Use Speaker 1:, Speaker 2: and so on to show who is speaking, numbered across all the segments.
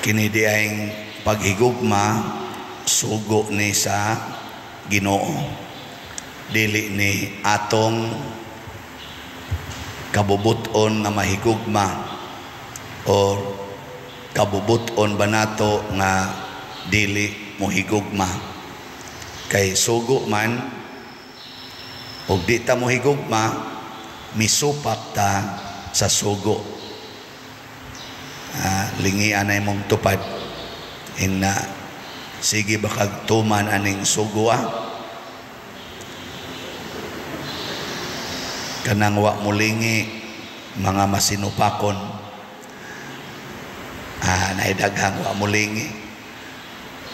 Speaker 1: Kini diayng paghigugma, sugo ni sa Ginoo, dili ni atong kabubuton nga mahigugma or kabubuton ba nato nga dili mohigugma, kay sugo man og di ta mohigugma, misupak ta sa sugo. Lingian na imong tupad ingna, sige ba kag tuman aning sugo, ah? Kanang wa mulingi, mga masinupakon. Naidaghang wa mulingi.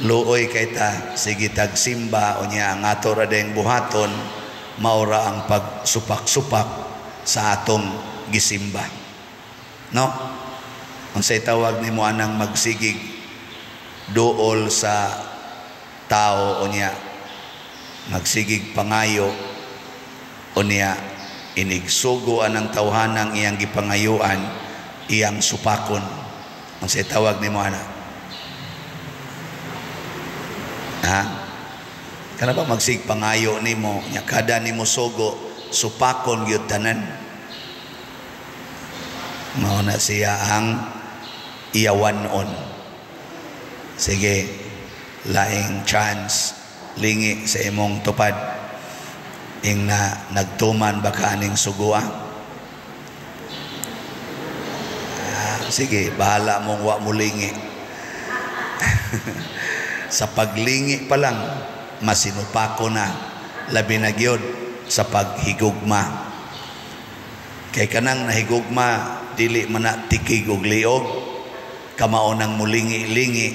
Speaker 1: Luoy kay ta, sige tag simba, unya ang ato ra dayong buhaton maura ang pagsupak-supak sa atong gisimba, no? Unsay tawag nimo anang magsigig duol sa tao, unya magsigig pangayo, unya inigsugo anang tawhanang iyang gipangayuan, iyang supakon? Unsay tawag nimo ana, ha? Kana ba magsig pangayo nimo, nya kada nimo sugo, supakon gyud tanan? Mao na siya ang iyawanon. Sige, laing chance, lingi sa imong tupad ing na nagtuman ba ka aning sugua? Sige, bahala mong wa mo lingi. Sa paglingi pa lang, masinupako na, labi na gyud sa paghigugma. Kay kanang nahigugma, dili man na tikig og liog, kamao nang mulingi-lingi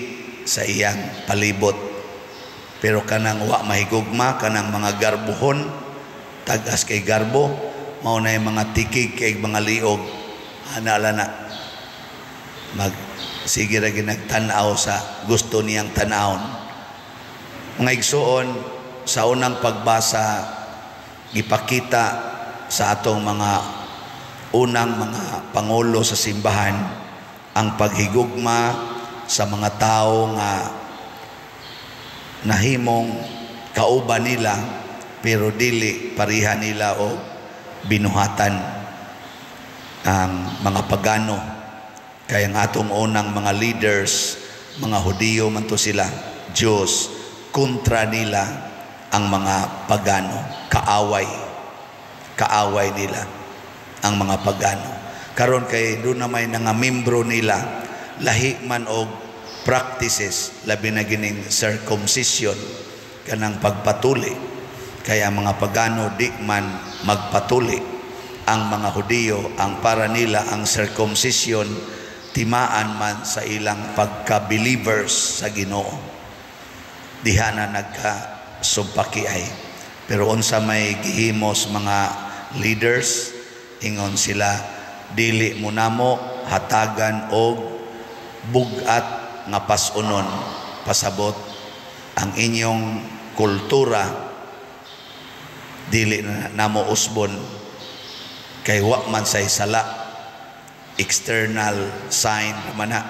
Speaker 1: sa iyang palibot. Pero kanang wa mahigugma, kanang mga garbuhon, tag-as kay garbo, mao na yung mga tikig kay mga liog. Ana na mag sige ra ginagtan-aw sa gusto niyang tan-awon. Mga igsuon, sa unang pagbasa gipakita sa atong mga unang mga pangulo sa simbahan ang paghigugma sa mga tao nga nahimong kauban nila pero dili pareha nila o binuhatan, ang mga pagano. Kaya ang atong unang mga leaders, mga Hudiyo man to sila, Diyos, kontra nila ang mga pagano, kaaway, kaaway nila ang mga pagano. Karon kay doon na may nga membro nila, lahi man og practices, labi na gining circumcision, kanang pagpatuli. Kaya ang mga pagano di man magpatuli. Ang mga Hudiyo, ang para nila ang circumcision timaan man sa ilang pagka-believers sa Ginoo. Diha na nagkasumpaki ay. Pero unsa may gihimos mga leaders, ingon sila, dili mo namo hatagan og bug-at nga pasunon, pasabot ang inyong kultura dili na namo usbon, kay wa man say sala, external sign man na.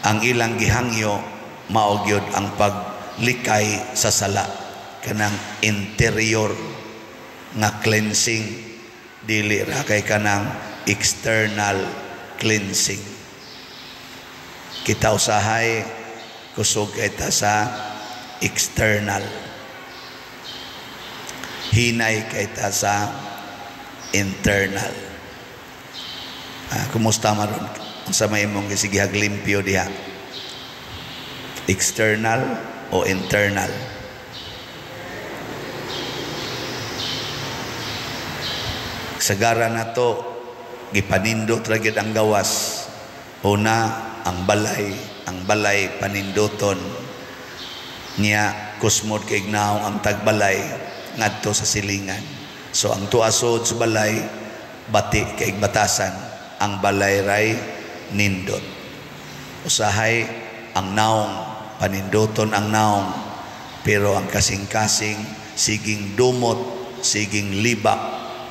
Speaker 1: Ang ilang gihangyo mao gyud ang paglikay sa sala, kanang interior nga cleansing, dili ra kay kanang external cleansing. Kita usahay kusog kay ta sa external, hinay kay ta sa internal. Kumusta man ron? Unsa may imong gisigihag limpyo diha? External o internal? Sagara na to, gipanindot ra gyud ang gawas. Una, ang balay paninduton niya, kusmod kay ignaong ang tagbalay ngadto sa silingan. So ang tuasod sa balay bati kay batasan, ang balay ray nindot. Usahay ang naong paninduton ang naong, pero ang kasing-kasing siging dumot, siging libak,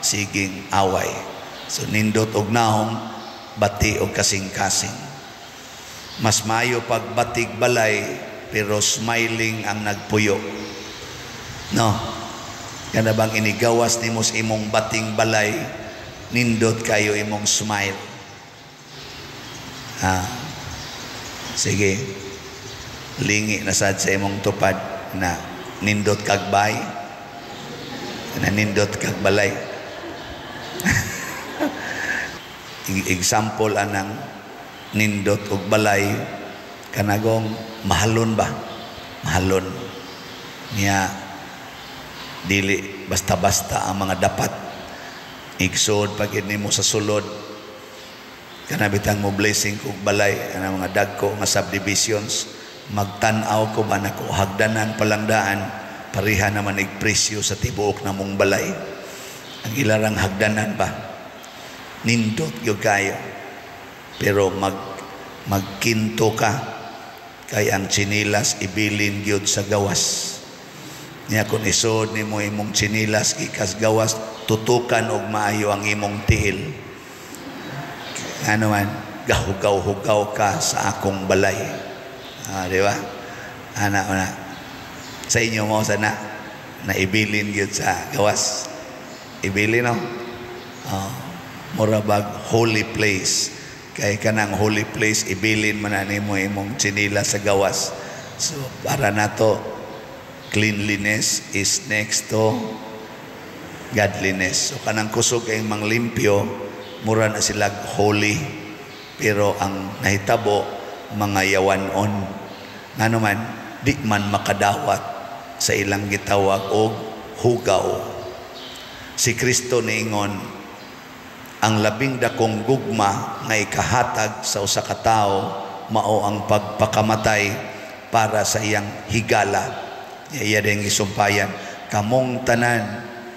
Speaker 1: siging away. So nindot og naong, bati og kasing-kasing. Mas maayo pag batig balay pero smiling ang nagpuyo. No? Kana bang inigawas nimo sa imong bating balay, nindot kayo imong smile. Ah. Sige. Lingi na sad sa imong tupad na nindot kag bay. Na nindot kag balay. Example anang nindot og balay, kanagong mahalon ba? Mahalon. Niya dili basta-basta ang mga dapat. Igsood pag nimo sa sulod, kana bitang mo blessing kog balay ana mga dagko nga subdivisions, magtan-aw ko ba nako hagdanan palangdaan, pareha naman ig presyo sa tibuok namong balay. Ang ilarang hagdanan ba nindot gyud kayo, pero magkinto ka kay ang tsinilas ibilin gyud sa gawas. Niya kung isod nimo imong tsinilas gikas gawas, tutukan og maayo ang imong tiil. Ano man, gahugaw-hugaw ka sa akong balay. Ah, di ba? Ana, ana. Sa inyo mo sana naibilin gyud sa gawas. Ibilin, no? Oh, mura bag holy place. Kay kanang holy place ibilin man na nimo imong tsinila sa gawas. So para nato, cleanliness is next to godliness. So kanang kusog kay manglimpyo, mura na sila holy, pero ang nahitabo mga yawanon. Ngano man di man makadawat sa ilang gitawag og hugaw. Si Kristo niingon, ang labing dakong gugma nga ikahatag sa usa ka tawo mao ang pagpakamatay para sa iyang higala. Iya din isumpayan, kamong tanan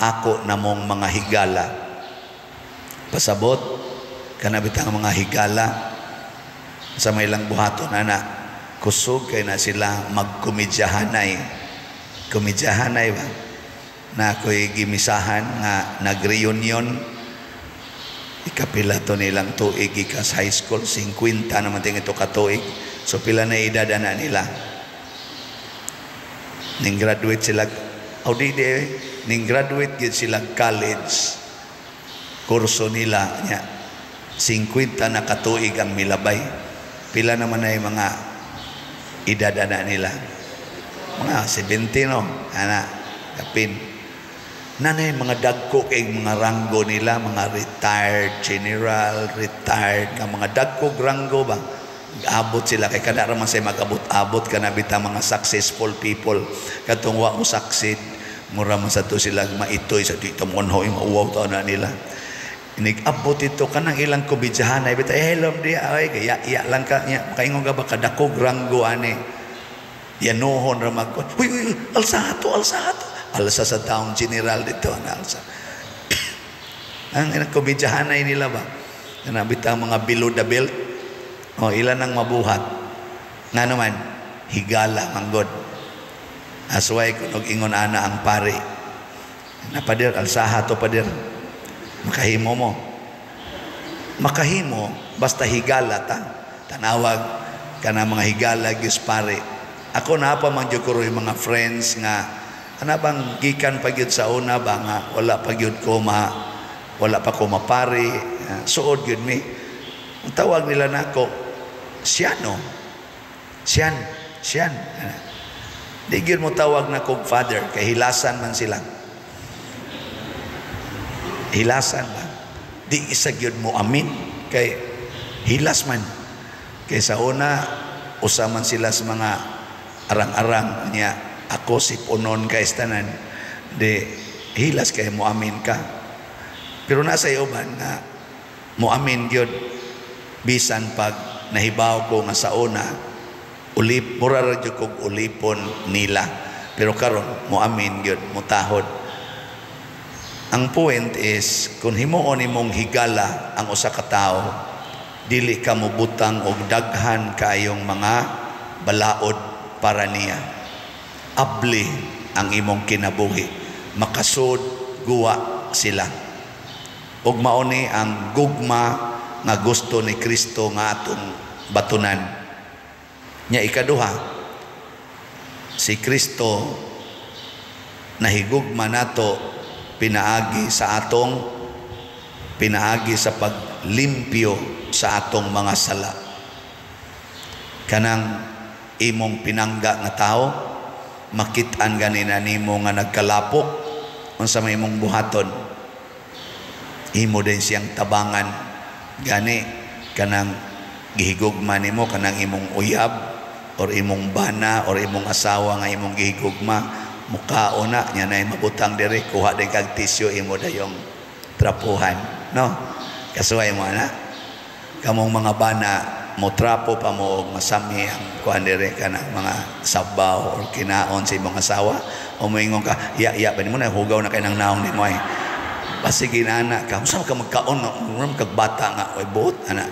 Speaker 1: ako namong mga higala. Pasabot kana bitang mga higala sa may ilang buhaton ana, kusog kay na sila magkomedyahanay. Komedyahanay ba? Na ako'y gimisahan nga nag-reunion. Ikapila to nilang tuig ikas high school, 50 naman ting ito katuig. So pila na edad na nila. Ning graduate sila, oh di di, ning graduate gyud sila college. Kurso nila nya 50 na katuig ang milabay. Pila naman na yung mga edad na nila? Mga 70, no? Ana, kapin. Nanay mga dagko kay mga ranggo nila, mga retired general, retired nga mga dagko ranggo ba? Abot sila kay kada ra man say magabot-abot kana bitaw mga successful people. Katong wa mo succeed, mura man sa to sila maitoy sa dito mo hoy mauwaw ta na nila. Inig-abot ito kanang ilang kubidyahan ay bitaw, eh hello di ay kaya iya lang ka nya makaingon ka ba kadakog ranggo ani. Yanuhon ra mag uy uy alsa to, alsa to. Alsa sa town general dito ang alsa. Ang ilang kubidyahan ay nila ba? Kana bitaw mga below the belt. O ilan ang mabuhat? Nga naman, higala manggod. Asway kung ingon ana ang pari. Na pader, alsaha to pader. Makahimo mo. Makahimo, basta higala ta. Tanawag ka na mga higala gyud pare. Ako na pa man jud ko yung mga friends nga ana bang gikan pa gyud sa una ba nga wala pa gyud ko ma wala pa ko mapari, suod gyud mi. Ang tawag nila nako, siyano. Siyan, siyan. Di gyud mo tawag na kog father kay hilasan man sila. Hilasan ba? Di isa gyud mo amin kay hilas man. Kay sa una usa man sila sa mga arang-arang niya. Ako si punon kay tanan, di hilas kay mo amin ka. Pero nasa iyo ba nga mo amin gyud bisan pag nahibaw ko nga sa una ulip mura ra gyud kog ulipon nila, pero karon mo amin gyud, mutahod. Ang point is kung himuon nimong higala ang usa ka tawo, dili ka mobutang og daghan kaayong mga balaod para niya. Abli ang imong kinabuhi, makasud guwa sila. Ug mao ni ang gugma nga gusto ni Kristo nga atong batunan. Nya ikaduha, si Kristo nahigugma nato pinaagi sa paglimpyo sa atong mga sala. Kanang imong pinangga nga tao, makit-an ganina nimo nga nagkalapok, unsa may imong buhaton? Imo din siyang tabangan. Gani kanang gihigugma nimo, kanang imong uyab or imong bana or imong asawa nga imong gihigugma, mukaon na nya nay mabutang diri, kuha din kag tisyo, imo dayong trapuhan, no? Kasuway mo ana. Kamong mga bana, mo trapo pa mo og masami ang kuan diri, kanang mga sabaw or kinaon sa imong asawa, o moingon ka, "Ya ya ba nimo na hugaw na kay nang naong nimo ay." Basig ana ka, unsa ka magkaon nga murag kag bata nga oy buot ana,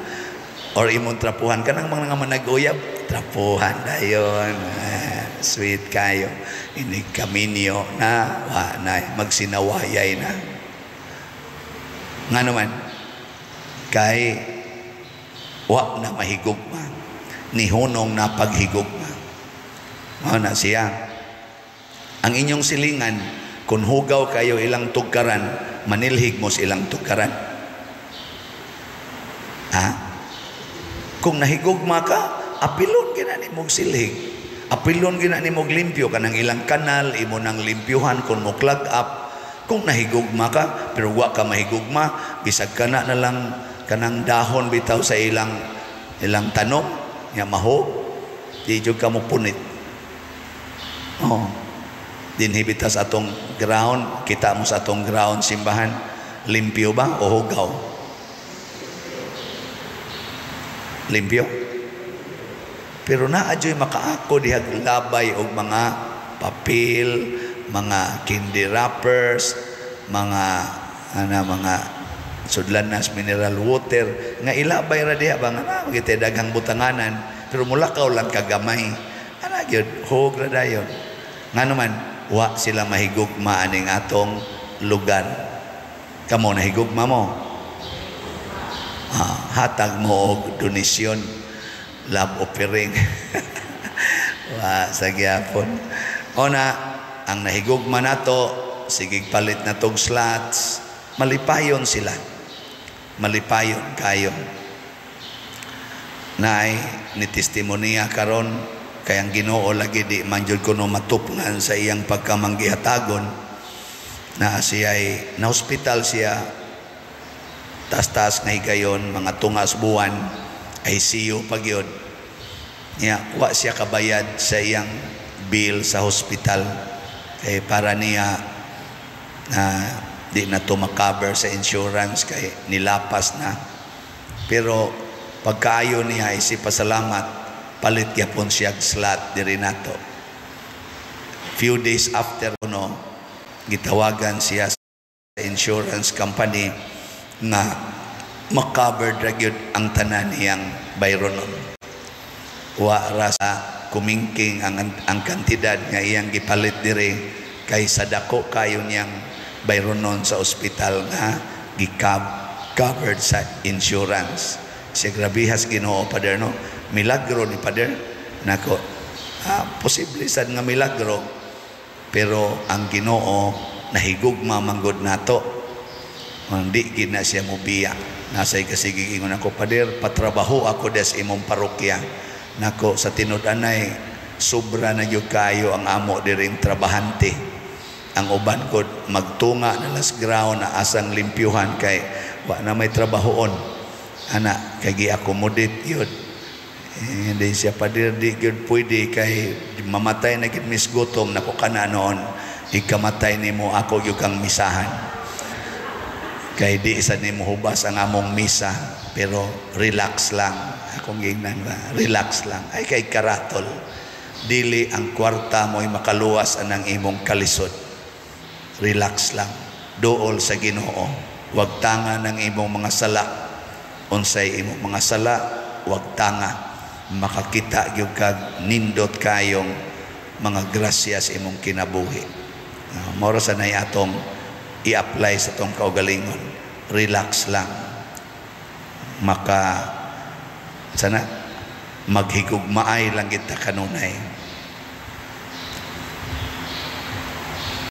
Speaker 1: or imong trapuhan kanang mga manag-uyab, trapuhan dayon. Ah, sweet kayo inig kaminyo na wa na magsinawayay na. Nga naman kay wa na mahigugma, nihunong na paghigugma. Mao na siya ang inyong silingan. Kung hugaw kayo ilang tugkaran, manilhig mo sa ilang tugkaran, ha? Kung nahigugma ka, apilon gina nimog silhig, apilon gina nimog limpyo kanang ilang kanal, imo nang limpyuhan kung mo clog up, kung nahigugma ka. Pero wa ka mahigugma, bisag kana na lang kanang dahon bitaw sa ilang ilang tanom nya mahog, di jud ka mo punit. Oh, dinhi bitaw sa atong ground, kita mo sa atong ground simbahan, limpyo ba o hugaw? Limpyo. Pero naa adyo'y makaako dihag labay og mga papel, mga candy wrappers, mga ana, mga sudlanas mineral water nga ilabay ra diha ba nga na magitay daghang butanganan, pero mulakaw lang kagamay ana gyud, hog ra dayon. Nga naman wa sila mahigugma aning atong lugar. Kamo, nahigugma mo? Ah, hatag mo og donasyon, love offering. Wa sa gyapon. O na ang nahigugma nato, sige palit na tog slots, malipayon sila, malipayon kayo. Naay ni testimonya karon, kay ang Ginoo lagi di man jud kuno matupngan sa iyang pagkamanggihatagon. Na siya ay na hospital siya taas-taas nga higayon, mga tungas buwan, ICU pa gyud niya. Wa siya kabayad sa iyang bill sa hospital kay para niya na di na to makover sa insurance kay nilapas na. Pero pagkaayo niya, isip pasalamat, palit gyapon siya slot diri nato. Few days after no, gitawagan siya sa insurance company nga makover ra gyud ang tanan niyang bayronon. Wa ra sa kumingking ang kantidad nga iyang gipalit diri kay sa dako kayo niyang bayronon sa ospital nga gi-covered sa insurance. Siya, "Grabihas Ginoo, Pader, no? Milagro ni Pader." Nako, posible sad nga milagro, pero ang Ginoo nahigugma manggod nato. Hindi gid na siya mobiya. Nasay kasigi ingon ako, "Pader, patrabaho ako des imong parokya." Nako, sa tinud-anay sobra na gyud kayo ang amo diring trabahante. Ang uban ko magtunga na las ground na asang limpyuhan kay wa na may trabahoon. Ana kay gi-accommodate yun. Eh, hindi siya, "Pader, di gyud pwede kay mamatay na gid mis gutom." Nako, kana noon, ikamatay nimo, ako gyud kang misahan. Kay di sa nimo hubas ang among misa, pero relax lang. Akong gingnan ba, relax lang. Ay kay karatol. Dili ang kwarta mo'y makaluwas anang imong kalisod. Relax lang. Duol sa Ginoo. Wag tanga ng imong mga sala. Unsay imong mga sala, wag tanga. Makakita gyud kag nindot kayong mga grasya sa imong kinabuhi. Mao ra sa nay atong i-apply sa atong kaugalingon. Relax lang. Maka sana Maghigugmaay lang kita kanunay.